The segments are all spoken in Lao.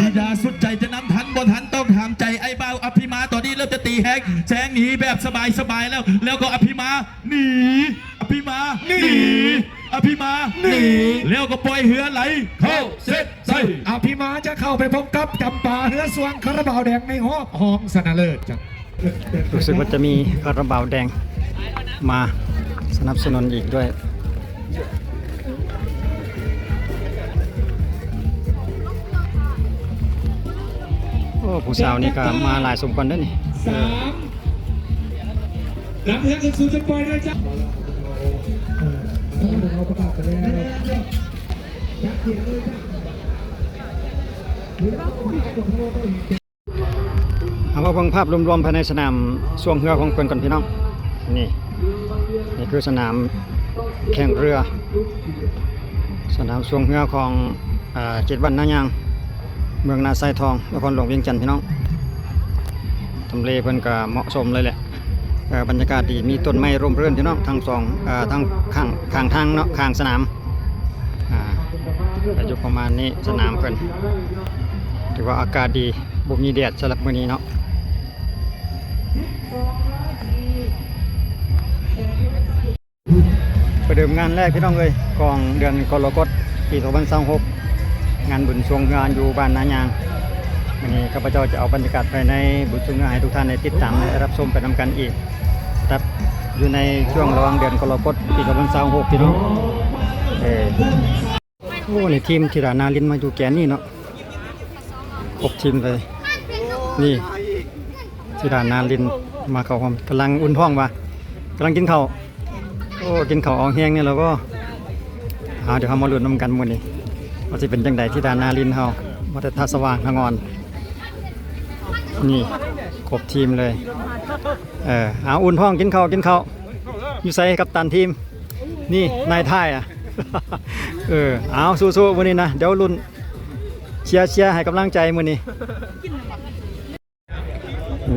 ທິດາສຸດໃຈຈະນຳທັນບໍ່ທັນ ຕ້ອງຖາມໃຈໄອ້ບ່າວອະພິມາ. ຕອນນີ້ເລີ່ມຈະຕີແຮງ ແຊງໜີແບບສະບາຍໆແລ້ວ ແລ້ວກໍອະພິມາ ໜີ ອະພິມາ ໜີ ໜີ ອະພິມາ ໜີ ໜີ ແລ້ວກໍປ່ອຍເຮືອໄຫຼເຂົ້າເສັ້ນໄຊ. ອະພິມາຈະເຂົ້າໄປພົບກັບຈຳປາເຮືອສ່ວງຄາລາບາວແດງໃນຮອບຮອງຊະນະເລີດ. ຮູ້ສຶກວ່າຈະມີຄາລາບາວແດງມາສະໜັບສະໜູນອີກດ້ວຍ. ໂອ້ ຜູ້ສາວນີ້ກໍມາຫຼາຍສົມຄວນເດ້ນີ້. ສາມ ນຳເຮືອຂຶ້ນສູ່ຈຸດປ່ອຍໄດ້ຈ້າ. ເຮົາມາເບິ່ງພາບລວມໆພາຍໃນສະໜາມຊ່ວງເຮືອຂອງເພິ່ນກ່ອນພີ່ນ້ອງ. ນີ້ ນີ້ຄືສະໜາມແຂ່ງເຮືອ ສະໜາມຊ່ວງເຮືອຂອງ ອາ ເຂດບ້ານນາຍາງ ເມືອງນາຊາຍທອງ ນະຄອນຫຼວງວຽງຈັນພີ່ນ້ອງ. ທຳເລເພິ່ນກໍເໝາະສົມເລີຍແຫຼະ ເອີ ບັນຍາກາດດີ ມີຕົ້ນໄມ້ຮົ່ມເລື້ອນພີ່ນ້ອງ ທັງສອງ ເອີ ທັງຂ້າງ ຂ້າງທາງເນາະ ຂ້າງສະໜາມ. ອາ ກໍຢູ່ປະມານນີ້ ສະໜາມເພິ່ນ ຖືວ່າອາກາດດີ ບໍ່ມີແດດສຳລັບມື້ນີ້ເນາະ. ປະເດີມງານແລກພີ່ນ້ອງເອີຍ ຂອງເດືອນກໍລະກົດ ປີສອງພັນຊາວຫົກ ງານບຸນຊ່ວງເຮືອຢູ່ບ້ານນາຍາງ. ມື້ນີ້ຂ້າພະເຈົ້າຈະເອົາບັນຍາກາດພາຍໃນບຸນຊ່ວງເຮືອໃຫ້ທຸກທ່ານໄດ້ຕິດຕາມ ແລະ ຮັບຊົມໄປນຳກັນອີກ ກັບຢູ່ໃນຊ່ວງລະຫວ່າງເດືອນກໍລະກົດ ປີສອງພັນຊາວຫົກ ພີ່ນ້ອງ. ເອີ ໂອ້ ນີ້ທີມທິດານາລິນມາຢູ່ແກນນີ້ເນາະ ຄົບທີມເລີຍ. ນີ້ທິດານາລິນມາເຂົ້າຮ່ວມ ກຳລັງອຸ່ນທ້ອງວ່າ ກຳລັງກິນເຂົ້າ. ໂອ້ ກິນເຂົ້າອອກແຮງນີ້ແລ້ວບໍ່? ເອົາ ດຽວເຮົາມາລຸ້ນນຳກັນມື້ນີ້ ວ່າຊິເປັນຈັ່ງໃດ. ທິດານາລິນເຮົາມາແຕ່ທ່າສະຫວ່າງ ທາງອ່ອນ. ນີ້ຄົບທີມເລີຍ. ເອີ ເອົາ ອຸ່ນທ້ອງ ກິນເຂົ້າ ກິນເຂົ້າ. ຢູ່ໃສກັບຕັນທີມ? ນີ້ນາຍທ້າຍອະ. ເອີ ເອົາ ສູ້ໆມື້ນີ້ນະ ດຽວລຸ້ນ ເຊຍ ເຊຍໃຫ້ກຳລັງໃຈມື້ນີ້.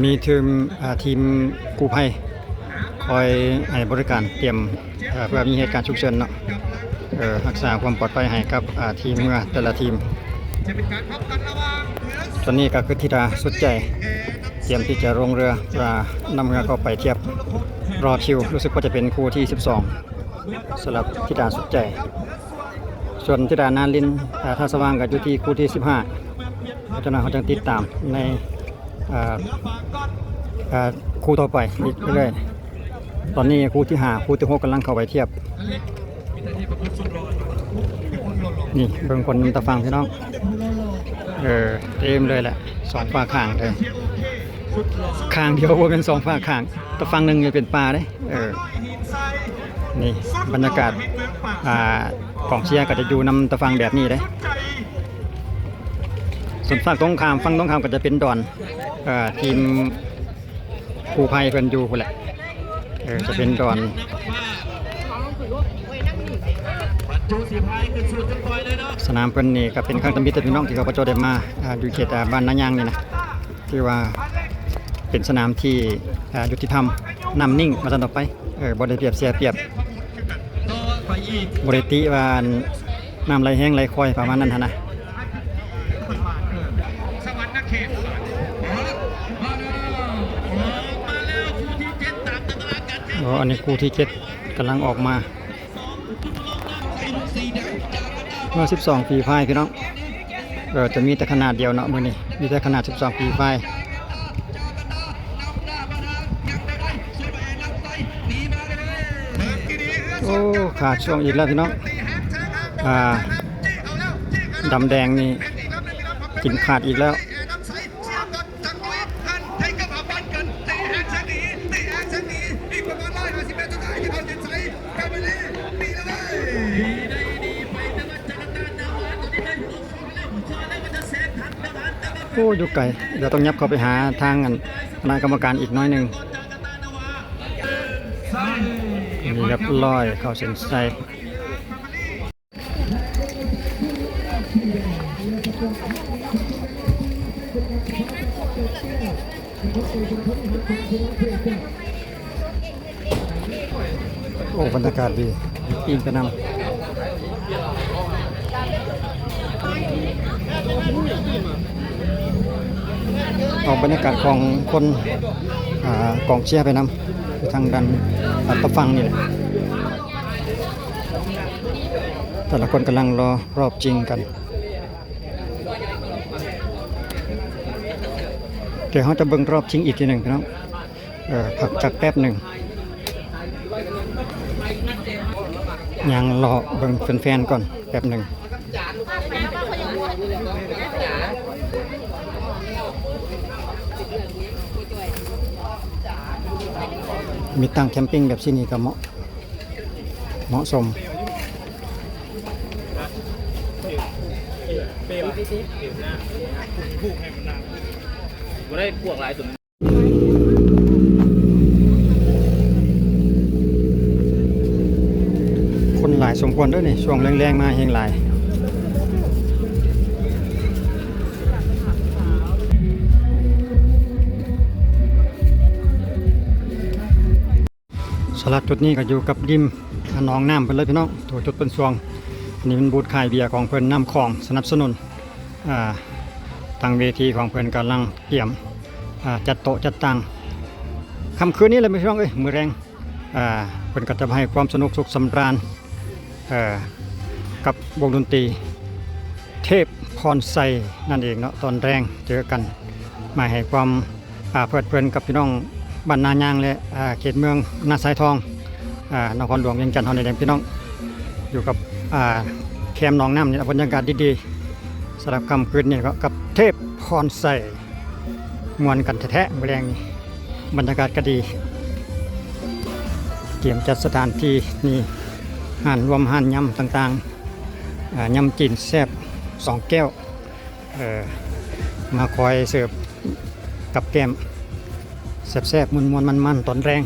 ມີທີມ ເອີ ທີມກູ້ໄພ ຄອຍໃຫ້ບໍລິການ ຕຽມ ເອີ ເພື່ອມີເຫດການສຸກເສີນເນາະ ເອີ ຮັກສາຄວາມປອດໄພໃຫ້ກັບ ເອີ ທີມເຮືອແຕ່ລະທີມ. ຕອນນີ້ກໍຄືທິດາສຸດໃຈ ຕຽມທີ່ຈະລົງເຮືອ ເພື່ອນຳເຮືອເຂົ້າໄປທຽບ ລໍຄິວ. ຮູ້ສຶກວ່າຈະເປັນຄູ່ທີສິບສອງ ສຳລັບທິດາສຸດໃຈ. ສ່ວນທິດານາລິນ ເອີ ທ່າສະຫວ່າງກໍຢູ່ທີ່ຄູ່ທີສິບຫ້າ. ເຈົ້າໜ້າເຮົາຈັ່ງຕິດຕາມໃນ ເອີ ເອີ ຄູ່ຕໍ່ໄປອີກເລື້ອຍ. ຕອນນີ້ຄູ່ທີຫ້າ ຄູ່ທີຫົກກຳລັງເຂົ້າໄປທຽບ. ນີ້ເບິ່ງຄົນນຳຕາຝັ່ງພີ່ນ້ອງ ເອີ ເຕັມເລີຍແຫຼະ ສອງຝາຂ້າງເລີຍ ຂ້າງດຽວ ບໍ່ແມ່ນສອງຝາຂ້າງ. ຕາຝັ່ງໜຶ່ງຈະເປັນປ່າເດ້. ເອີ ນີ້ບັນຍາກາດ ອ່າ ກອງເຊຍກໍຈະຢູ່ນຳຕາຝັ່ງແບບນີ້ເດ້. ສ່ວນຝັ່ງຕົງຂ້າມ ຝັ່ງຕົງຂ້າມກໍຈະເປັນດອນ ເອີ ທີມກູ້ໄພເພິ່ນຢູ່ພຸ້ນແຫຼະ. ເອີ ຈະເປັນດອນ ສະໜາມເພິ່ນນີ້ກໍເປັນຄັ້ງທຳອິດເດ້ພີ່ນ້ອງ ທີ່ຂ້າພະເຈົ້າໄດ້ມາ ອ່າ ຢູ່ເຂດ ອ່າ ບ້ານນາຍາງນີ້ນະ. ຖືວ່າເປັນສະໜາມທີ່ ເອີ ຍຸຕິທຳ ນ້ຳນິ່ງວ່າຊັ້ນຕໍ່ໄປ. ເອີ ບໍ່ໄດ້ປຽບເສຍປຽບ ບໍ່ໄດ້ຕິວ່ານ້ຳໄຫຼແຮງໄຫຼຄ່ອຍປະມານນັ້ນຫັ້ນນະ. ໂອ້ ອັນນີ້ຄູ່ທີເຈັດກຳລັງອອກມາ. ເມື່ອສິບສອງຝີພາຍພີ່ນ້ອງ ເອີ ຈະມີແຕ່ຂະໜາດດຽວເນາະ ມື້ນີ້ມີແຕ່ຂະໜາດສິບສອງຝີພາຍ. ໂອ້ ຂາດຊ່ວງອີກແລ້ວພີ່ນ້ອງ ອ່າ ດຳແດງນີ້ກິນຂາດອີກແລ້ວ. ໂອ້ ຢູ່ໄກ ດຽວຕ້ອງຫຍັບເຂົ້າໄປຫາທາງ ອັນ ຄະນະກຳມະການອີກໜ້ອຍໜຶ່ງ. ນີ້ ຮຽບຮ້ອຍ ເຂົ້າເສັ້ນໄຊ. ໂອ້ ບັນຍາກາດດີ ປີ້ງໄປນຳ. ອອກບັນຍາກາດຂອງຄົນ ອາ ກອງເຊຍໄປນຳ ຢູ່ທາງດ້ານ ອາ ຕະຝັ່ງນີ້ແຫຼະ. ແຕ່ລະຄົນກຳລັງລໍຮອບຊິງກັນ. ດຽວເຮົາຈະເບິ່ງຮອບຊິງອີກທີໜຶ່ງພີ່ນ້ອງ. ເອີ ພັກຈັກແປັບໜຶ່ງ ຍ່າງເລາະເບິ່ງແຟນໆກ່ອນແປັບໜຶ່ງ. ມີຕັ້ງແຄມປິງແບບຊີ້ນີ້ກໍເໝາະ ເໝາະສົມ. ບໍ່ໄດ້ພວກຫຼາຍຕົວ. ຄົນຫຼາຍສົມຄວນເດີ້ນີ້ ຊ່ວງແລງໆມາແຮງຫຼາຍ. ສາລາຈຸດນີ້ກໍຢູ່ກັບລິມໜອງນ້ຳເພິ່ນເລີຍພີ່ນ້ອງ ໂຕຈຸດເພິ່ນຊ່ວງ. ອັນນີ້ແມ່ນບູດຂາຍເບຍຂອງເພິ່ນ ນ້ຳຂອງສະໜັບສະໜູນ. ອ່າ ທາງເວທີຂອງເພິ່ນກຳລັງກຽມ ອ່າ ຈັດໂຕະຈັດຕັ່ງ. ຄ່ຳຄືນນີ້ແຫຼະພີ່ນ້ອງເອີຍ ມື້ແລງ ອ່າ ເພິ່ນກໍຈະມາໃຫ້ຄວາມສະໜຸກສຸກສຳລານ ເອີ ກັບວົງດົນຕີເທບພອນໄຊນັ້ນເອງເນາະ. ຕອນແລງເຈີກັນ ມາໃຫ້ຄວາມ ອ່າ ເພີດເພີນກັບພີ່ນ້ອງບ້ານນາຍາງ ແລະ ອ່າ ເຂດເມືອງນາຊາຍທອງ ອ່າ ນະຄອນຫຼວງວຽງຈັນເຮົານີ້ແຫຼະພີ່ນ້ອງ. ຢູ່ກັບ ອ່າ ແຄມໜອງນ້ຳນີ້ ບັນຍາກາດດີໆ. ສຳລັບຄ່ຳຄືນນີ້ກໍກັບເທບພອນໄຊ ມ່ວນກັນແທ້ໆ ມື້ແລງນີ້ ບັນຍາກາດກໍດີ. ກຽມຈັດສະຖານທີ່ນີ້ ຮ້ານລວມ ຮ້ານຍຳຕ່າງໆ ອ່າ ຍຳຈີນແຊບສອງແກ້ວ ເອີ ມາຄອຍເສີບກັບແກ້ມແຊບໆ ມ່ວນໆ ມັນໆ ຕອນແລງ.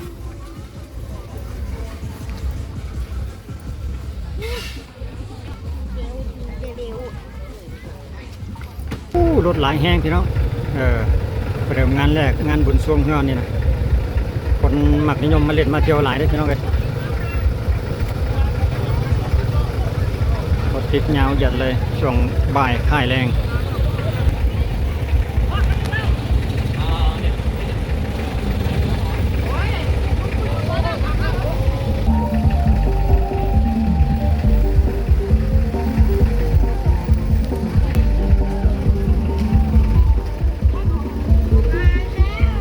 ໂອ້ ລົດຫຼາຍແຮງພີ່ນ້ອງ. ເອີ ປະເດີມງານແລກ ງານບຸນຊ່ວງເຮືອນີ້ນະ ຄົນມັກນິຍົມມາຫຼິ້ນມາທ່ຽວຫຼາຍເດ້ພີ່ນ້ອງເອີຍ. ລົດຕິດຍາວຢຽດເລີຍ ຊ່ວງບ່າຍຄ້າຍແລງ.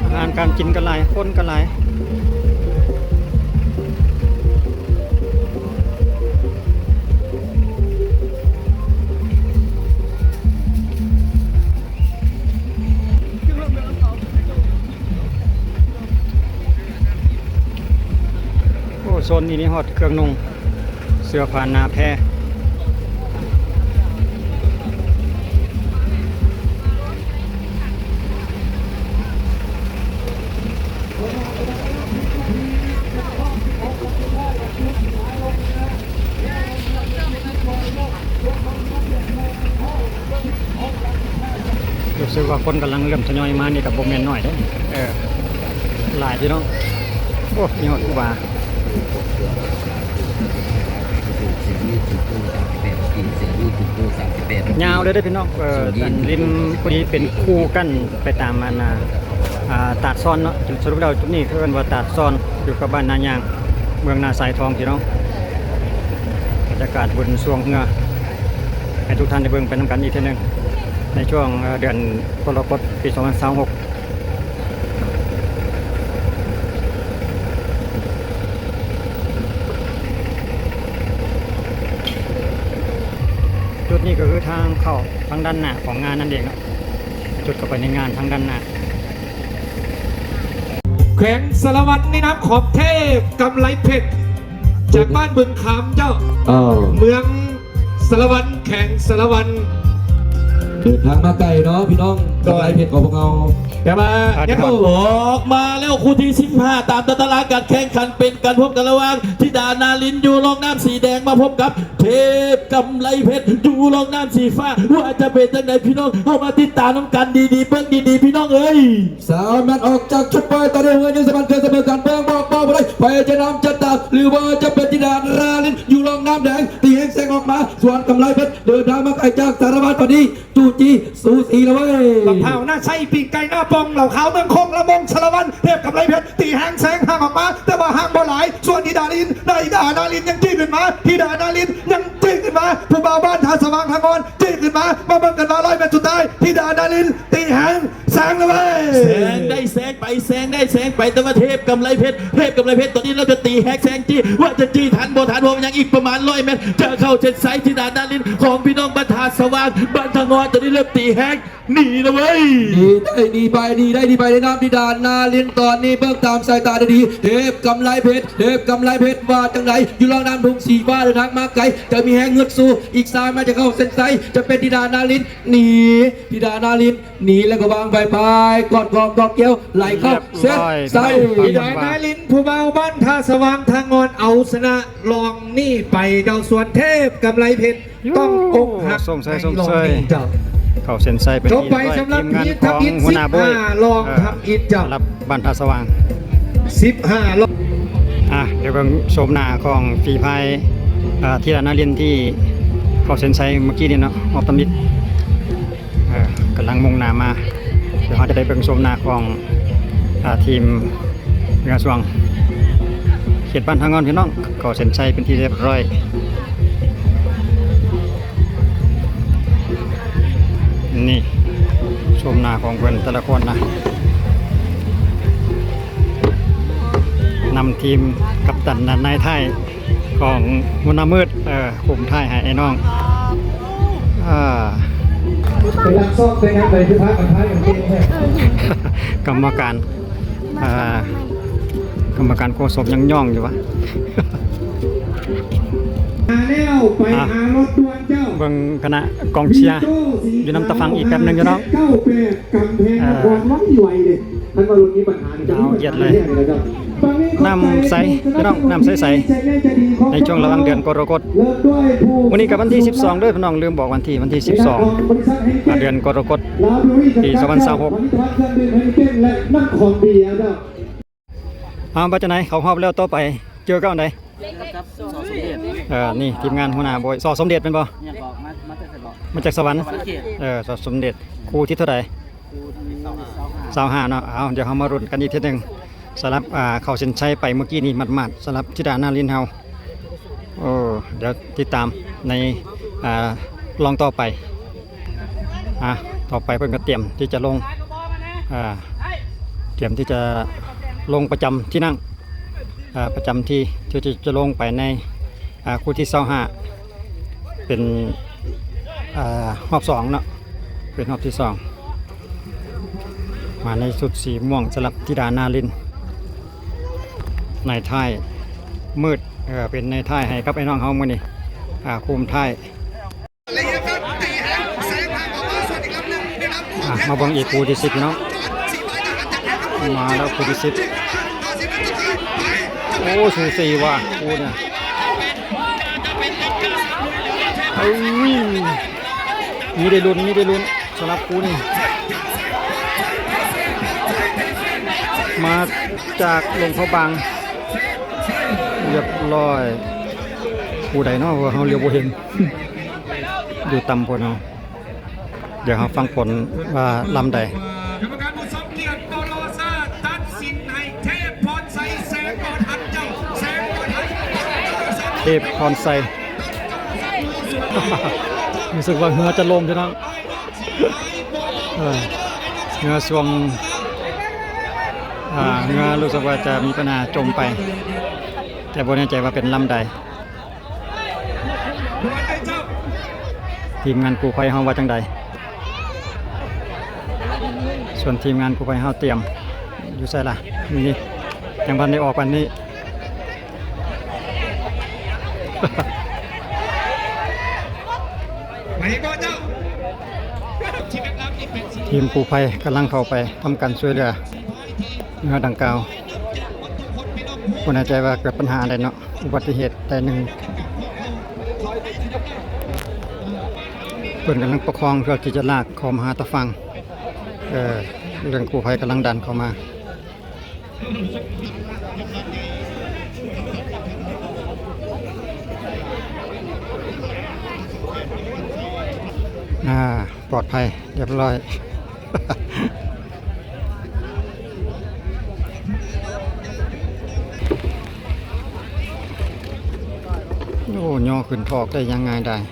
ອາຫານການກິນກໍຫຼາຍ ຄົນກໍຫຼາຍ. ໂອ້ ໂຊນນີ້ມີຮອດເຄື່ອງນຸ່ງ ເສື້ອຜ້າໜາແພ. ຮູ້ສຶກວ່າຄົນກຳລັງເລີ່ມທະຍອຍມານີ້ກໍບໍ່ແມ່ນໜ້ອຍເດ້ ເອີ ຫຼາຍຢູ່ເນາະ. ໂອ້ ມີຮອດຄູບາ ຍາວເລີຍເດ້ພີ່ນ້ອງ. ເອີ ອັນລິມພໍດີເປັນຄູ່ກັນໄປຕາມອັນນ່າ ອ່າ ຕາດຊອນເນາະ. ສະຫຼຸບແລ້ວຈຸດນີ້ເຂົາເອີ້ນວ່າຕາດຊອນ ຢູ່ກັບບ້ານນາຍາງ ເມືອງນາຊາຍທອງພີ່ນ້ອງ. ບັນຍາກາດບຸນຊ່ວງເຮືອ ໃຫ້ທຸກທ່ານໄດ້ເບິ່ງໄປນຳກັນອີກເທື່ອໜຶ່ງ ໃນຊ່ວງ ເອີ ເດືອນກໍລະກົດ ປີສອງພັນຊາວຫົກ. ຈຸດນີ້ກໍຄືທາງເຂົ້າທາງດ້ານໜ້າຂອງງານນັ້ນເອງເນາະ ຈຸດເຂົ້າໄປໃນງານທາງດ້ານໜ້າ. ແຂວງສາລະວັນ ໃນນາມຂອງເທບກຳໄລເພັດ ຈາກບ້ານບຶງຂາມເຈົ້າ ເອີ ເມືອງ ສາລະວັນ ແຂວງສາລະວັນ ເດີນທາງມາໄກເນາະພີ່ນ້ອງ ໂດຍ ກຳໄລເພັດຂອງພວກເຮົາ. ແຕ່ວ່າ ອ່າ ຍັງບໍ່ອອກມາແລ້ວ ຄູ່ທີສິບຫ້າ ຕາມຕາຕະລາງການແຂ່ງຂັນ ເປັນການພົບກັນລະຫວ່າງທິດານາລິນ ຢູ່ຮ່ອງນ້ຳສີແດງ ມາພົບກັບເທບກຳໄລເພັດ ຢູ່ຮ່ອງນ້ຳສີຟ້າ. ວ່າຈະເປັນຈັ່ງໃດ ພີ່ນ້ອງ ເຮົາມາຕິດຕາມນຳກັນດີໆ ເບິ່ງດີໆ ພີ່ນ້ອງເອີຍ. ສາມແມັດອອກຈາກຊຸດປອຍ ຕອນນີ້ເຮືອຍັງສາມາດເຄື່ອນສະເໝີກັນ ເບິ່ງບອກເປົ້າບໍ່ໄດ້ ໃຜຈະນຳຈະຕາມ ຫຼືວ່າຈະເປັນທິດານາລິນ ຢູ່ຮ່ອງນ້ຳແດງ ຕີແຮງແຊງອອກມາ ສວນກຳໄລເພັດ ເດີນທາງມາໄກຈາກສາລະວັນ ຕອນນີ້ຈູ້ຈີ້ສູສີແລ້ວເວີຍ. ບັກພ້າວໜ້າໃຊ້ ປີ້ງໄກ່ໜ້າ ປ່ອງເຫຼົ້າຂາວເມືອງຄົງ ລະມົງ ສາລະວັນ ເທບກຳໄລເພັດ ຕີຫາງແຊງຫ່າງອອກມາ ແຕ່ວ່າຫ່າງບໍ່ຫຼາຍ. ສວນທິດານາລິນ ທິດານາລິນຍັງຈີ້ຂຶ້ນມາ ທິດານາລິນຍັງຈີ້ຂຶ້ນມາ. ຜູ້ບ່າວບ້ານທ່າສະຫວ່າງທາງອ່ອນຈີ້ຂຶ້ນມາ. ມາເບິ່ງກັນວ່າຮ້ອຍແມັດສຸດທ້າຍ ທິດານາລິນຕີຫາງແຊງແລ້ວເວີຍ. ແຊງໄດ້ແຊງໄປ ແຊງໄດ້ແຊງໄປ ແຕ່ວ່າເທບກຳໄລເພັດ ເທບກຳໄລເພັດ ຕອນນີ້ເລີ່ມຈະຕີແຮງແຊງຈີ້ ວ່າຈະຈີ້ທັນບໍ່ທັນ ເພາະວ່າຍັງອີກປະມານຮ້ອຍແມັດ ຈະເຂົ້າເສັ້ນໄຊ. ທິດານາລິນຂອງພີ່ນ້ອງບ້ານທ່າສະຫວ່າງ ບ້ານທາງອ່ອນ ຕອນນີ້ເລີ່ມຕີແຮງ ໜີແລ້ວເວີຍ. ໜີໄດ້ໜີໄປ ໜີໄດ້ໜີໄປ ໄດ້ນຳທິດານາລິນ. ຕອນນີ້ເບິ່ງຕາມສາຍຕາດີໆ ເທບກຳໄລເພັດ ເທບກຳໄລເພັດວ່າຈັ່ງໃດ ຢູ່ລອງນ້ຳທຸງສີຟ້າ ເດີນທາງມາໄກ ຈະມີແຮງຮຶດສູ້ ອີກສາມແມັດຈະເຂົ້າເສັ້ນໄຊ ຈະເປັນທິດານາລິນ ໜີ ທິດານາລິນ ໜີແລ້ວກໍວາງໄປ ໄປກອດກອງກອກແກ້ວ ໄຫຼເຂົ້າເສັ້ນໄຊ. ທິດານາລິນ ຜູ້ບ່າວບ້ານທ່າສະຫວ່າງທາງອ່ອນ ເອົາຊະນະລອງນີ້ໄປ ເຈົ້າ. ສ່ວນເທບກຳໄລເພັດ ຕ້ອງອົກຫັກໃນລອງນີ້ເຈົ້າ. ເຂົ້າເສັ້ນໄຊເປັນທີ່ຮຽບຮ້ອຍ ທີມງານຂອງຫົວໜ້າໂບຍ ລອງທຳອິດເຈົ້າ ສຳລັບບ້ານທ່າສະຫວ່າງ ສິບຫ້າລອງ. ອ່ະ ດຽວເບິ່ງໂສມໜ້າຂອງຝີພາຍ ເອີ ທິດານາລິນທີ່ເຂົ້າເສັ້ນໄຊເມື່ອກີ້ນີ້ເນາະ ອອກທຳອິດ ເອີ ກຳລັງມຸ່ງໜ້າມາ. ດຽວເຮົາຈະໄດ້ເບິ່ງໂສມໜ້າຂອງ ເອີ ທີມ ເຮືອຊ່ວງເຂດບ້ານທາງອ່ອນ ພີ່ນ້ອງ ເຂົ້າເສັ້ນໄຊເປັນທີ່ຮຽບຮ້ອຍ. ນີ້ໂສມໜ້າຂອງເພິ່ນແຕ່ລະຄົນນະ ນຳທີມກັບຕັນນະ ນາຍທ້າຍຂອງຫົວໜ້າມືດ ເອີ ຄຸມທ້າຍໃຫ້ອ້າຍນ້ອງ ເອີ ໄປລັກຊອກໄປງານໃດຄືພາກັນພາຍກາງເກງແທ້ ກຳມະການ ອ່າ ກຳມະການໂຄສົກຍັງຍ້ອງຢູ່ວະ. ມາແລ້ວ ໄປຫາລົດດ່ວນເຈົ້າ ເບິ່ງຄະນະກອງເຊຍຢູ່ນຳຕາຝັ່ງອີກແປັບໜຶ່ງຢູ່ເນາະ. ເກົ້າແປດ ກຳແພງນະຄອນ ໄວໆເດ້. ຄັນວ່າລົດມີບັນຫານີ້ ຍາວຢຽດເລີຍ. ນ້ຳໃສ ພີ່ນ້ອງ ນ້ຳໃສໆ ໃນຊ່ວງລະຫວ່າງເດືອນກໍລະກົດ. ມື້ນີ້ກໍວັນທີສິບສອງເດີ້ ພີ່ນ້ອງ ລືມບອກວັນທີ ວັນທີສິບສອງ ເດືອນກໍລະກົດ ປີສອງພັນຊາວຫົກ. ເອົາ ວ່າຈັ່ງໃດ ເຂົ້າຮອບແລ້ວ ຕໍ່ໄປເຈີກັບອັນໃດ? ເອີ ນີ້ທີມງານຫົວໜ້າໂບຍ ສ ສົມເດັດແມ່ນບໍ່? ມາ ມາຈາກສະຫວັນ ສະຫວັນນະເຂດ ເອີ ສ ສົມເດັດ ຄູ່ທີເທົ່າໃດ? ຊາວຫ້າເນາະ. ເອົາ ດຽວເຮົາມາລຸ້ນກັນອີກເທື່ອໜຶ່ງ ສຳລັບ ອ່າ ເຂົ້າເສັ້ນໄຊໄປເມື່ອກີ້ນີ້ ໝາດໆ ສຳລັບທິດານາລິນເຮົາ. ໂອ້ ດຽວຕິດຕາມໃນ ອ່າ ລອງຕໍ່ໄປ. ອ່າ ຕໍ່ໄປເພິ່ນກໍຕຽມທີ່ຈະລົງ ອ່າ ຕຽມທີ່ຈະລົງປະຈຳທີ່ນັ່ງ ອ່າ ປະຈຳທີ່ ທີ່ຈະ ຈະລົງໄປໃນ ອ່າ ຄູ່ທີຊາວຫ້າ ເປັນ ອ່າ ຮອບສອງເນາະ ເປັນຮອບທີສອງ. ມາໃນຊຸດສີມ່ວງສຳລັບທິດານາລິນ ນາຍທ້າຍມືດ ເອີ ເປັນນາຍທ້າຍໃຫ້ກັບໄອ້ນ້ອງເຮົາມື້ນີ້ ອ່າ ຄຸມທ້າຍ. ອ່ະ ມາເບິ່ງອີກຄູ່ທີສິບເນາະ ມາແລ້ວຄູ່ທີສິບ. ໂອ້ ສູສີວ່ະຄູ່ນີ້ ເອີຍ ມີໄດ້ລຸ້ນ ມີໄດ້ລຸ້ນ ສຳລັບຄູ່ນີ້ ມາຈາກຫຼວງພະບາງ ຮຽບຮ້ອຍ. ຄູ່ໃດເນາະ ເຮົາຫຼຽວບໍ່ເຫັນ ຢູ່ຕ່ຳໂພດເນາະ. ດຽວເຮົາຟັງຜົນວ່າລຳໃດ. ກຳມະການຜູ້ຊົງກຽດບໍ່ລໍຊ້າ ຕັດສິນໃຫ້ເທບພອນໄຊ ແສງບໍ່ທັນເຈົ້າ ແສງບໍ່ທັນ ເທບພອນໄຊ. ຮູ້ສຶກວ່າເຮືອຈະລົ້ມ ພີ່ນ້ອງ. ເອີ ເຮືອຊ່ວງ ອ່າ ເຮືອຮູ້ສຶກວ່າຈະມີບັນຫາຈົມໄປ ແຕ່ບໍ່ແນ່ໃຈວ່າເປັນລຳໃດ. ທີມງານກູ້ໄພເຮົາວ່າຈັ່ງໃດ? ສ່ວນທີມງານກູ້ໄພເຮົາຕຽມຢູ່ໃສລະ? ນີ້ ຍັງບໍ່ທັນໄດ້ອອກປານນີ້. ທີມກູ້ໄພກຳລັງເຂົ້າໄປທຳການຊ່ວຍເຫຼືອເຮືອດັ່ງກ່າວ. ບໍ່ແນ່ໃຈວ່າເກີດບັນຫາໃດເນາະ ອຸບັດຕິເຫດໃດໜຶ່ງ. ເພິ່ນກຳລັງປະຄອງເພື່ອທີ່ຈະລາກເຂົ້າມາຫາຕາຝັ່ງ. ເອີ ເລື່ອງກູ້ໄພກຳລັງດັນເຂົ້າມາ. ອ່າ ປອດໄພ ຮຽບຮ້ອຍ. ໂອ້ ຍໍຂຶ້ນຖອກໄດ້ຢ່າງງ່າຍດາຍ.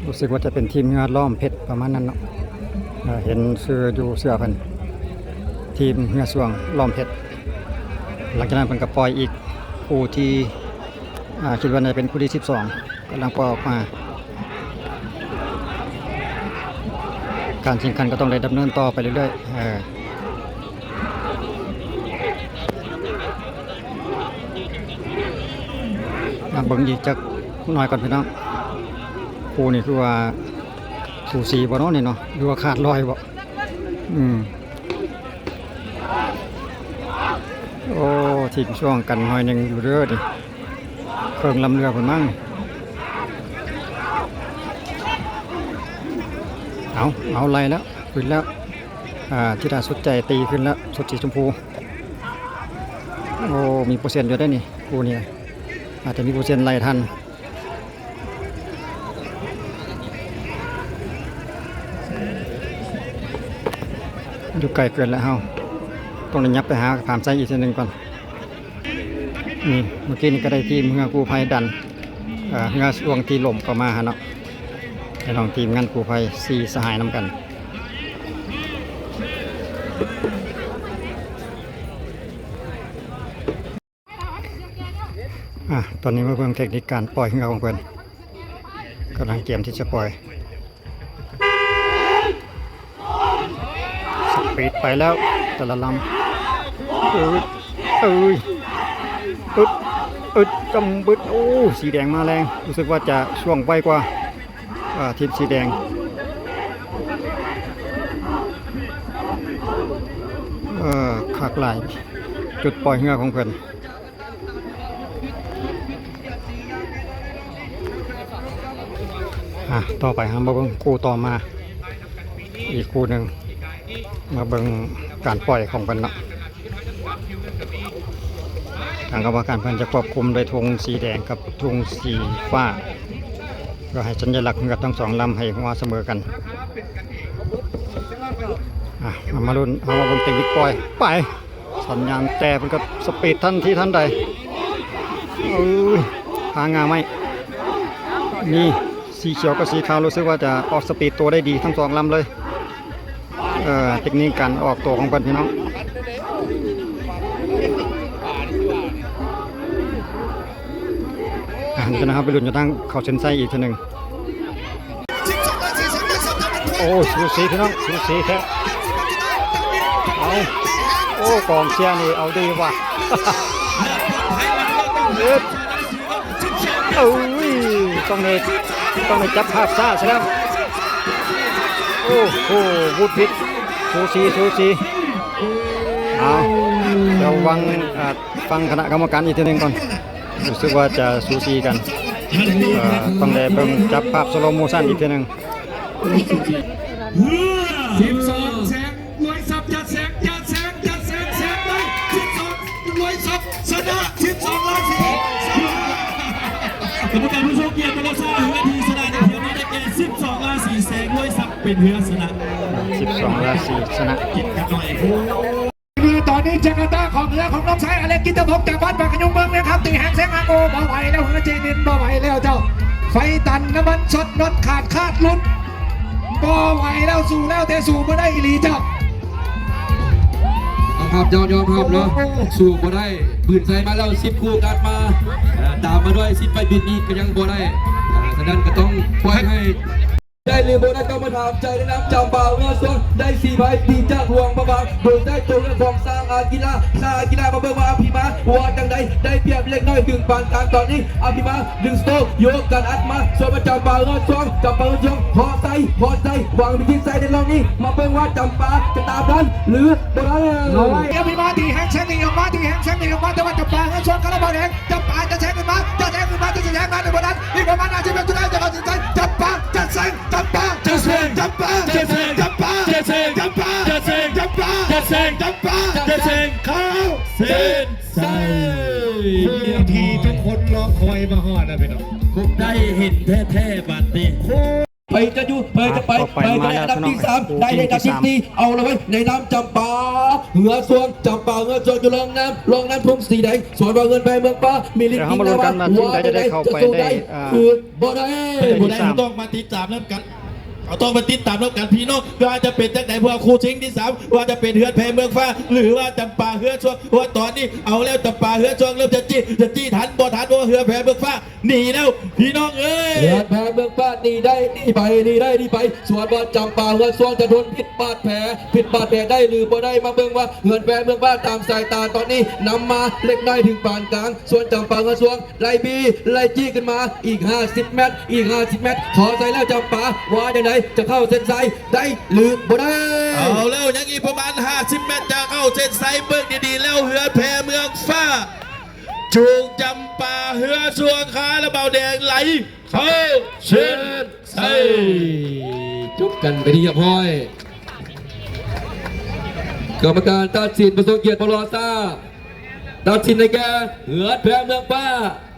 ຮູ້ສຶກວ່າຈະເປັນທີມເຮືອລ້ອມເພັດປະມານນັ້ນເນາະ. ເອີ ເຫັນຊື່ຢູ່ເສື້ອເພິ່ນ ທີມເຮືອຊ່ວງລ້ອມເພັດ. ຫຼັງຈາກນັ້ນເພິ່ນກໍປ່ອຍອີກຄູ່ທີ່ ອາ ຄິດວ່າໜ້າຈະເປັນຄູ່ທີສິບສອງ ກຳລັງປ່ອຍອອກມາ. ການແຂ່ງຂັນກໍຕ້ອງໄດ້ດຳເນີນຕໍ່ໄປເລື້ອຍໆ. ເອີ ມາເບິ່ງອີກຈັກໜ້ອຍກ່ອນພີ່ນ້ອງ. ຄູ່ນີ້ຄືວ່າສູສີບໍ່ເນາະນີ້ເນາະ ຫຼືວ່າຂາດລອຍບໍ່? ອືມ ໂອ້ ຖິ້ມຊ່ວງກັນໜ້ອຍໜຶ່ງຢູ່ເດີນີ້ ເຄິ່ງລຳເຮືອພຸ້ນມັ້ງ. ເອົາ ເອົາ ໄລ່ແລ້ວ ຂຶ້ນແລ້ວ. ອາ ທິດາສຸດໃຈຕີຂຶ້ນແລ້ວ ຊຸດສີຊົມພູ. ໂອ້ ມີເປີເຊັນຢູ່ເດ້ນີ້ ຄູ່ນີ້ ອາດຈະມີເປີເຊັນໄລ່ທັນ. ຢູ່ໄກເກີນແລ້ວ ເຮົາຕ້ອງໄດ້ຫຍັບໄປຫາຜາມໄຊອີກເທື່ອໜຶ່ງກ່ອນ. ນີ້ ເມື່ອກີ້ນີ້ກໍໄດ້ທີມເຮືອກູ້ໄພດັນ ເອີ ເຮືອຊ່ວງທີ່ລົ້ມເຂົ້າມາຫັ້ນເນາະ ໃຫ້ນ້ອງທີມງານກູ້ໄພສີ່ສະຫາຍນຳກັນ. ອາ ຕອນນີ້ມາເບິ່ງເຕັກນິກການປ່ອຍເຮືອຂອງເພິ່ນ ກຳລັງກຽມທີ່ຈະປ່ອຍ. ສະປີດໄປແລ້ວແຕ່ລະລຳ. ເອີຍ ເອີຍ ອຶດ ອຶດ ຈຳບຶດ. ໂອ້ ສີແດງມາແລງ ຮູ້ສຶກວ່າຈະຊ່ວງໄວກວ່າ ເອີ ທີມສີແດງ. ເອີ ຄັກຫຼາຍ ຈຸດປ່ອຍເຮືອຂອງເພິ່ນ. ອ່ະ ຕໍ່ໄປເຮົາມາເບິ່ງຄູ່ຕໍ່ມາ ອີກຄູ່ໜຶ່ງ ມາເບິ່ງການປ່ອຍຂອງເພິ່ນເນາະ. ທາງກຳມະການເພິ່ນຈະຄວບຄຸມໂດຍທຸງສີແດງກັບທຸງສີຟ້າ ເພື່ອໃຫ້ສັນຍະລັກເຮືອທັງສອງລຳໃຫ້ຫົວສະເໝີກັນ. ອ່ະ ເຮົາມາລຸ້ນ ເຮົາມາເບິ່ງເຕັກນິກປ່ອຍ ໄປ. ສັນຍານແຕ່ເພິ່ນກໍສະປີດທັນທີທັນໃດ. ເອີຍ ຫາງ່າໄມ້ ນີ້ ສີຂຽວກັບສີຂາວ ຮູ້ສຶກວ່າຈະອອກສະປີດໂຕໄດ້ດີທັງສອງລຳເລີຍ. ເອີ ເຕັກນິກການອອກໂຕຂອງເພິ່ນ ພີ່ນ້ອງ. ອ່າ ນີ້ກໍນະ ເຮົາໄປລຸ້ນຢູ່ທາງເຂົ້າເສັ້ນໄຊອີກເທື່ອໜຶ່ງ. ໂອ້ ສູສີພີ່ນ້ອງ ສູສີແທ້. ເອົາ ໂອ້ ກອງເຊຍນີ້ເອົາດີວ່າ. ເອີ ເອີຍ ຕ້ອງໄດ້ ຕ້ອງໄດ້ຈັບພາບຊ້າຊະແລ້ວ. ໂອ້ໂຫ ວຸດວິດ ສູສີ ສູສີ. ເອົາ ດຽວຟັງ ອ່າ ຟັງຄະນະກຳມະການອີກເທື່ອໜຶ່ງກ່ອນ. ຮູ້ສຶກວ່າຈະສູສີກັນ ເອີ ຕ້ອງໄດ້ເບິ່ງຈັບພາບສະໂລໂມຊັນອີກເທື່ອໜຶ່ງ. ສິບສອງ ແສງລວຍຊັບ ຈັດແສງ ຈັດແສງ ຈັດແສງ ແສງໄດ້ ສິບສອງ ລວຍຊັບ ຊະນະ ສິບສອງ ລາສີ ກຳມະການຜູ້ຊົງກຽດ ແຕ່ລະຊາວ ເຮືອທີ່ຊະນະໃນທ່ຽວນີ້ໄດ້ແກ່ ສິບສອງ ລາສີ ແສງລວຍຊັບ ເປັນເຮືອຊະນະ ສິບສອງ ລາສີ ຊະນະ. ຄືຕອນນີ້ຈັກກະຕາຂອງເຮືອຂອງນ້ອງຊາຍອາເລັກ ກິດຕະພົງ ຈາກບ້ານປາກກະຍຸງ ເມືອງວຽງຄຳ ຕີແຮງແຊງຫາງ ໂອ້ ບໍ່ໄຫວແລ້ວ ເຮືອຈີນນິນ ບໍ່ໄຫວແລ້ວເຈົ້າ. ໄຟຕັນ ນ້ຳມັນຊັອດ ນັອດຂາດ ຄາດຫຼຸດ ບໍ່ໄຫວແລ້ວ ສູ້ແລ້ວແຕ່ສູ້ບໍ່ໄດ້ອີ່ຫຼີເຈົ້າ. ຍອມຮັບ ເຈົ້າຍອມຮັບເນາະ ສູ້ບໍ່ໄດ້ ບືນໃສ່ມາແລ້ວ ສິບຄູ່ກັດມາ ເອີ ຕາມມາດ້ວຍ ສິບໄປບິດນີ້ກໍຍັງບໍ່ໄດ້ ເອີ ສະນັ້ນກໍຕ້ອງປ່ອຍໃຫ້ ໄດ້ຫຼືບໍ່ໄດ້ ຕ້ອງມາຖາມໃຈແນະນຳ ຈຳປາເຮືອຊ່ວງ ໄດ້ສີ່ໃບ ຕີຈາກຫຼວງພະບາງ ໂດຍໃຊ້ໂຕເລືອກຂອງຊ້າງອາກິລາ ຊ້າງອາກິລາ ມາເບິ່ງວ່າອະພິມາວ່າຈັ່ງໃດ ໄດ້ປຽບເລັກນ້ອຍ ດຶງປານກາງ ຕອນນີ້ອະພິມາດຶງສະໂຕກ ຍົກກັນອັດມາ ສວນມາຈຳປາເຮືອຊ່ວງ ຈຳປາເຮືອຊ່ວງ ເຄາະໃສ່ ເຄາະໃສ່ ຫວັງພິຊິດໃສ່ໃນລອງນີ້ ມາເບິ່ງວ່າຈຳປາຈະຕາມທັນຫຼືບໍ່ທັນ. ອະພິມາຕີແຮງແຊງໜີອອກມາ ຕີແຮງແຊງໜີອອກມາ ແຕ່ວ່າຈຳປາເຮືອຊ່ວງ ຄາລາບາວແດງ ຈຳປາຈະແຊງຂຶ້ນມາ ຈະແຊງຂຶ້ນມາ ຈະແຊງມາ ຫຼືບໍ່ທັນ ອີກປະມານຫ້າສິບວິນສຸດທ້າຍ ຈະຕັດສິນໃຈ ຈຳປາຈະແຊງ ຈຳປາຈະແຊງ ຈຳປາຈະແຊງ ຈຳປາຈະແຊງ ຈຳປາຈະແຊງ ຈຳປາຈະແຊງ ຈຳປາຈະແຊງ ເຂົ້າເສັ້ນໄຊ ຜູ້ທີ່ທຸກຄົນລໍຄອຍມາຮອດແລ້ວພີ່ນ້ອງ ໄດ້ເຫັນແທ້ໆ ບາດນີ້. ໃຜຈະຢູ່ ໃຜຈະໄປ ອ່ະ ໃຜຈະໄດ້ອັນດັບທີສາມ ໄດ້ອັນດັບທີສີ່ ເອົາລະເວີຍ ໃນນາມຈຳປາເຮືອຊ່ວງ ຈຳປາເຮືອຊ່ວງຢູ່ລອງນ້ຳ ລອງນ້ຳທຸງສີແດງ ສ່ວນວ່າເຮືອນແພເມືອງຟ້າ ມີລິດ ເອີ ເຮົາມາລຸ້ນກັນວ່າທີມໃດຈະໄດ້ເຂົ້າໄປ ຈະສູ້ໄດ້ ໄດ້ ອ່າ ຄືບໍ່ໄດ້ ໃນທີສາມ ບໍ່ໄດ້ ຕ້ອງມາຕິດຕາມນຳກັນ ເຮົາຕ້ອງໄປຕິດຕາມນຳກັນພີ່ນ້ອງ ວ່າຈະເປັນຈັ່ງໃດ ເພາະວ່າຄູ່ຊິງທີສາມ ວ່າຈະເປັນເຮືອນແພເມືອງຟ້າ ຫຼືວ່າຈຳປາເຮືອຊ່ວງ ເພາະວ່າຕອນນີ້ເອົາແລ້ວ ຈຳປາເຮືອຊ່ວງເລີ່ມຈະຈີ້ ຈະຈີ້ທັນບໍ່ທັນ ເພາະວ່າເຮືອນແພເມືອງຟ້າ ໜີແລ້ວພີ່ນ້ອງເອີຍ ເຮືອນແພເມືອງຟ້າໜີໄດ້ໜີໄປ ໜີໄດ້ໜີໄປ ສ່ວນວ່າຈຳປາເຮືອຊ່ວງຈະທົນພິດບາດແຜ ພິດບາດແຜໄດ້ຫຼືບໍ່ໄດ້ ມາເບິ່ງວ່າເຮືອນແພເມືອງຟ້າຕາມສາຍຕາຕອນນີ້ນຳມາເລັກນ້ອຍເຖິງປານກາງ ສ່ວນຈຳປາເຮືອຊ່ວງໄລ່ບີໄລ່ຈີ້ຂຶ້ນມາອີກຫ້າສິບແມັດ ອີກຫ້າສິບແມັດ ຂໍໃສ່ແລ້ວຈຳປາ ວ່າຈັ່ງໃດ ຈະເຂົ້າເສັ້ນໄຊໄດ້ຫຼືບໍ່ໄດ້ ເອົາແລ້ວ ຍັງອີກປະມານຫ້າສິບແມັດ ຈະເຂົ້າເສັ້ນໄຊ ເບິ່ງດີໆແລ້ວ ເຮືອນແພເມືອງຟ້າ ຈູງຈຳປາເຮືອຊ່ວງຄາລາບາວແດງໄຫຼເຂົ້າເສັ້ນໄຊ ຈົບກັນເປັນທີ່ຮຽບຮ້ອຍ ກຳມະການຕັດສິນປະສົງກຽດ ບໍ່ລໍຊ້າ ຕັດສິນໃຫ້ແກ່ເຮືອນແພເມືອງຟ້າ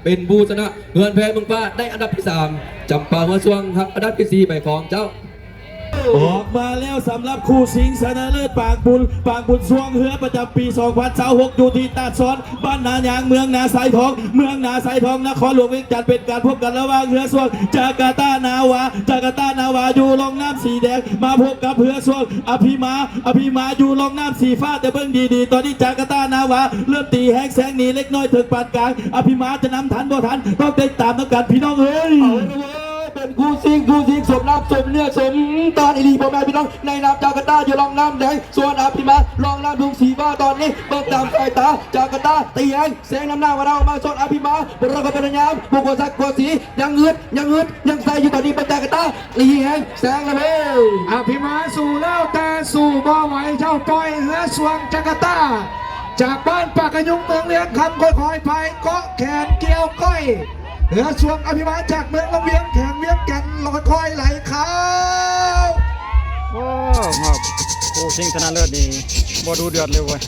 ເປັນຜູ້ຊະນະ ເຮືອນແພເມືອງຟ້າໄດ້ອັນດັບທີສາມ ຈຳປາເຮືອຊ່ວງຮັບອັນດັບທີສີ່ ໄປຄອງເຈົ້າ. ອອກມາແລ້ວສຳລັບຄູ່ຊິງຊະນະເລີດປາງບຸນ ປາງບຸນຊ່ວງເຮືອປະຈຳປີສອງພັນຊາວຫົກ ຢູ່ທີ່ຕາດຊອນ ບ້ານນາຍາງ ເມືອງນາຊາຍທອງ ເມືອງນາຊາຍທອງ ນະຄອນຫຼວງວຽງຈັນ ເປັນການພົບກັນລະຫວ່າງເຮືອຊ່ວງຈາກາຕານາວາ ຈາກາຕານາວາຢູ່ຮ່ອງນ້ຳສີແດງ ມາພົບກັບເຮືອຊ່ວງອະພິມາ ອະພິມາຢູ່ຮ່ອງນ້ຳສີຟ້າ ແຕ່ເບິ່ງດີໆ ຕອນນີ້ຈາກາຕານາວາເລີ່ມຕີແຮງແຊງໜີເລັກນ້ອຍເຖິງປານກາງ ອະພິມາຈະນຳທັນບໍ່ທັນ ຕ້ອງຕິດຕາມນຳກັນພີ່ນ້ອງເອີຍ. ເປັນຄູ່ຊິງ ຄູ່ຊິງສົມນ້ຳສົມເນື້ອສົມຕານອີ່ຫຼີ ພໍ່ແມ່ພີ່ນ້ອງ ໃນນາມຈາກາຕາຢູ່ຮ່ອງນ້ຳແດງ ສ່ວນອະພິມາຮ່ອງນ້ຳທຸງສີຟ້າ ຕອນນີ້ເບິ່ງຕາມສາຍຕາ ຈາກາຕາຕີແຮງແຊງນຳໜ້າມາແລ້ວ ມາສ່ວນອະພິມາ ບໍ່ໄດ້ກໍພະຍາຍາມ ບໍ່ກົວສັກກົວສີ ຍັງອຶດ ຍັງອຶດ ຍັງໃສ່ຢູ່ ຕອນນີ້ເບິ່ງຈາກາຕາ ຕີແຮງແຊງລະເວີຍ ອະພິມາສູ້ແລ້ວ ແຕ່ສູ້ບໍ່ໄຫວ ເຈົ້າ ປ່ອຍເຮືອຊ່ວງຈາກາຕາ ຈາກບ້ານປາກກະຍຸງ ເມືອງວຽງຄຳ ຄ່ອຍໆ ພາຍເກາະແຂນກ່ຽວກ້ອຍ ເຮືອຊ່ວງອະພິມາຈາກເມືອງວັງວຽງ ແຂວງວຽງຈັນ ລອຍຄ່ອຍໄຫຼເຂົ້າ. ໂອ້ ຮອບຄູ່ຊິງຊະນະເລີດນີ້ບໍ່ດຸເດືອດເລີຍເວີຍ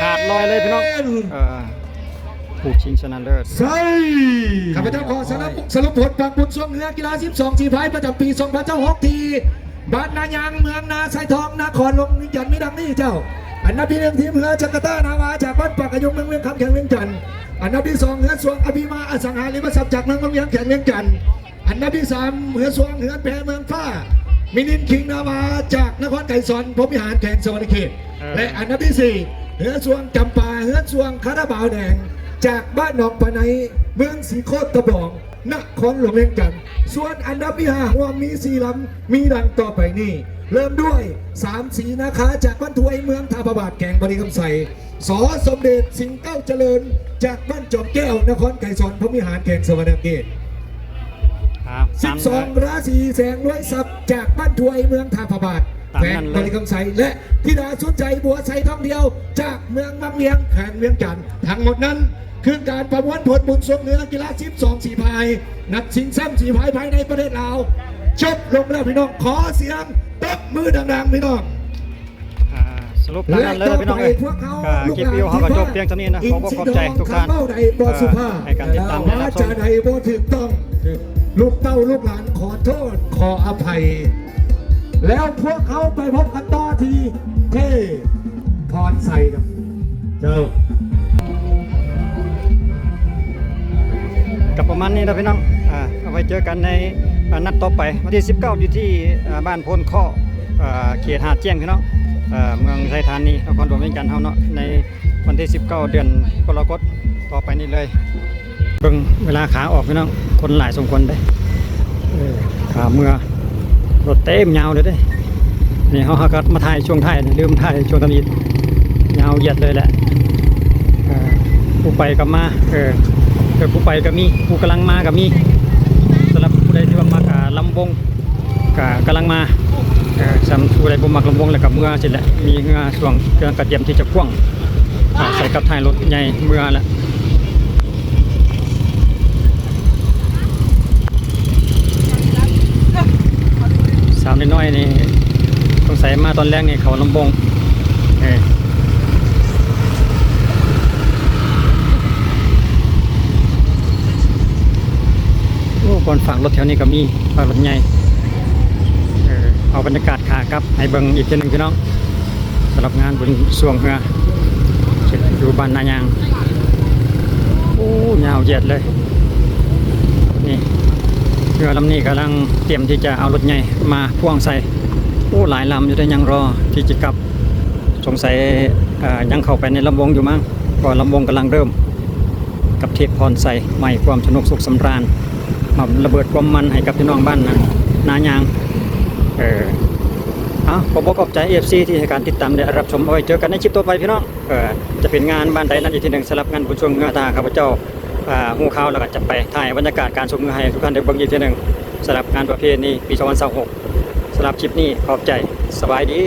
ຂາດລອຍເລີຍພີ່ນ້ອງ ເອີ ຄູ່ຊິງຊະນະເລີດ ໃຊ່ ຂ້າພະເຈົ້າຂໍສະຫຼຸບ ສະຫຼຸບຜົນປາງບຸນຊ່ວງເຮືອກິລາສິບສອງສີພາຍປະຈຳປີສອງພັນຊາວຫົກ ທີ່ ບ້ານນາຍາງ ເມືອງນາຊາຍທອງ ນະຄອນຫຼວງວຽງຈັນ ມີດັ່ງນີ້ເຈົ້າ. ອັນດັບທີໜຶ່ງ ທີມເຮືອຈາກາຕານາວາ ຈາກບ້ານປາກກະຍຸງ ເມືອງວຽງຄຳ ແຂວງວຽງຈັນ. ອັນດັບທີສອງ ເຮືອຊ່ວງອະພິມາອະສັງຫາລິມະຊັບ ຈາກເມືອງວັງວຽງ ແຂວງວຽງຈັນ. ອັນດັບທີສາມ ເຮືອຊ່ວງເຮືອນແພເມືອງຟ້າ ມິນິນຄິງນາວາ ຈາກນະຄອນໄກສອນ ພົມວິຫານ ແຂວງສະຫວັນນະເຂດ ເອີ ແລະ ອັນດັບທີສີ່ ເຮືອຊ່ວງຈຳປາ ເຮືອຊ່ວງຄາລາບາວແດງ ຈາກບ້ານໜອງປາໄນ ເມືອງສີໂຄດຕະບອງ ນະຄອນຫຼວງວຽງຈັນ. ສ່ວນອັນດັບທີຫ້າ ຮ່ວມມີສີ່ລຳ ມີດັ່ງຕໍ່ໄປນີ້ ເລີ່ມດ້ວຍ ສາມສີນາຄາ ຈາກບ້ານທວາຍ ເມືອງທ່າພະບາດ ແຂວງບໍລິຄຳໄຊ, ສ ສົມເດດ ສິງເກົ້າຈະເລີນ ຈາກບ້ານຈອມແກ້ວ ນະຄອນໄກສອນ ພົມວິຫານ ແຂວງສະຫວັນນະເຂດ, ອ່າ ສິບສອງ ຕາມນັ້ນເລີຍ ລາສີແສງລວຍຊັບ ຈາກບ້ານທວາຍ ເມືອງທ່າພະບາດ ຕາມນັ້ນເລີຍ ແຂວງບໍລິຄຳໄຊ ແລະ ທິດາສຸນໄຊ ບົວໄຊທອງດຽວ ຈາກເມືອງວັງວຽງ ແຂວງວຽງຈັນ. ທັງໝົດນັ້ນ ຄືການປະມວນຜົນບຸນຊ່ວງເຮືອກິລາສິບສອງສີພາຍ ນັດຊິງແຊ້ມສີພາຍພາຍໃນປະເທດລາວ ຈົບລົງແລ້ວພີ່ນ້ອງ. ຂໍສຽງຕົບມືດັງໆ ພີ່ນ້ອງ. ອ່າ ສະຫຼຸບຕາມນັ້ນເລີຍພີ່ນ້ອງເອີຍ. ຄລິບວິດີໂອເຮົາກໍຈົບພຽງເທົ່ານີ້ນະ. ຂໍຂອບໃຈທຸກທ່ານ ເອີ ໃຫ້ການຕິດຕາມ ແລະ ຮັບຊົມ. ວາຈາໃດບໍ່ຖືກຕ້ອງ ລູກເຕົ້າລູກຫຼານຂໍໂທດຂໍອະໄພ. ແລ້ວພວກເຮົາໄປພົບກັນຕໍ່ທີ່ເທພອນໄຊເນາະ ເຈົ້າ. ກໍປະມານນີ້ນະພີ່ນ້ອງ ອ່າ ເອົາໄວ້ເຈີກັນໃນ ອ່າ ນັດຕໍ່ໄປ ວັນທີສິບເກົ້າ ຢູ່ທີ່ ອ່າ ບ້ານໂພນເຄາະ ອ່າ ເຂດຫາດແຈ້ງພີ່ນ້ອງ ເອີ ເມືອງໄຊທານີ ນະຄອນຫຼວງວຽງຈັນເຮົາເນາະ ໃນ ວັນທີສິບເກົ້າ ເດືອນກໍລະກົດ ຕໍ່ໄປນີ້ເລີຍ. ເບິ່ງເວລາຂາອອກພີ່ນ້ອງ ຄົນຫຼາຍສົມຄວນເດ້. ເອີ ຂາເມືອລົດເຕັມຍາວເລີຍເດ້. ນີ້ເຮົາ ເຮົາກໍມາຖ່າຍຊ່ວງທ້າຍ ລືມຖ່າຍຊ່ວງທຳອິດ ຍາວຢຽດເລີຍແຫຼະ. ເອີ ຜູ້ໄປກໍມາ ເອີ ເອີ ຜູ້ໄປກໍມີ ຜູ້ກຳລັງມາກໍມີ. ສຳລັບຜູ້ໃດທີ່ວ່າມັກ ອ່າ ລຳວົງ ກະກຳລັງມາ ເອີ ສ່ຳຜູ້ໃດບໍ່ມັກລຳວົງແລ້ວກະເມືອຊີ້ແຫຼະ. ມີເຮືອຊ່ວງກຳລັງກະຕຽມທີ່ຈະຂວ້າງ ອາ ໃສ່ກັບທ້າຍລົດໃຫຍ່ເມືອແຫຼະ. ສາມນ້ອຍໆນີ້ ສົງໄສມາຕອນແລງນີ້ເຂົາລຳວົງ ເອີ. ໂອ້ ບ່ອນຝາກລົດແຖວນີ້ກໍມີ ຝາກລົດໃຫຍ່. ເອີ ເອົາບັນຍາກາດຂາກັບໃຫ້ເບິ່ງອີກເທື່ອໜຶ່ງພີ່ນ້ອງ ສຳລັບງານບຸນຊ່ວງເຮືອ ເຂດຢູ່ບ້ານນາຍາງ. ໂອ້ ຍາວຢຽດເລີຍ. ນີ້ ເຮືອລຳນີ້ກຳລັງຕຽມທີ່ຈະເອົາລົດໃຫຍ່ມາພ່ວງໃສ່. ໂອ້ ຫຼາຍລຳຢູ່ເດ້ ຍັງລໍທີ່ຈະກັບ. ສົງໄສ ເອີ ຍັງເຂົ້າໄປໃນລຳວົງຢູ່ມັ້ງ ເພາະວ່າລຳວົງກຳລັງເລີ່ມ ກັບເທບພອນໄຊ ໃໝ່ຄວາມສະໜຸກສຸກສຳລານ ມາລະເບີດຄວາມມັນໃຫ້ກັບພີ່ນ້ອງບ້ານນາ ນາຍາງ. ເອີ ເອົາ ຂໍບອກຂອບໃຈເອັຟຊີທີ່ໃຫ້ການຕິດຕາມ ແລະ ຮັບຊົມ. ເອົາໄວ້ເຈີກັນໃນຄລິບຕໍ່ໄປພີ່ນ້ອງ. ເອີ ຈະເປັນງານບ້ານໃດນັ້ນອີກເທື່ອໜຶ່ງ ສຳລັບງານບຸນຊ່ວງເຮືອ ຖ້າຫາກຂ້າພະເຈົ້າ ອາ ຮູ້ຂ່າວແລ້ວກໍຈະໄປຖ່າຍບັນຍາກາດການຊ່ວງເຮືອໃຫ້ທຸກທ່ານໄດ້ເບິ່ງອີກເທື່ອໜຶ່ງ ສຳລັບງານປະເພນີປີສອງພັນຊາວຫົກ. ສຳລັບຄລິບນີ້ຂອບໃຈ ສະບາຍດີ.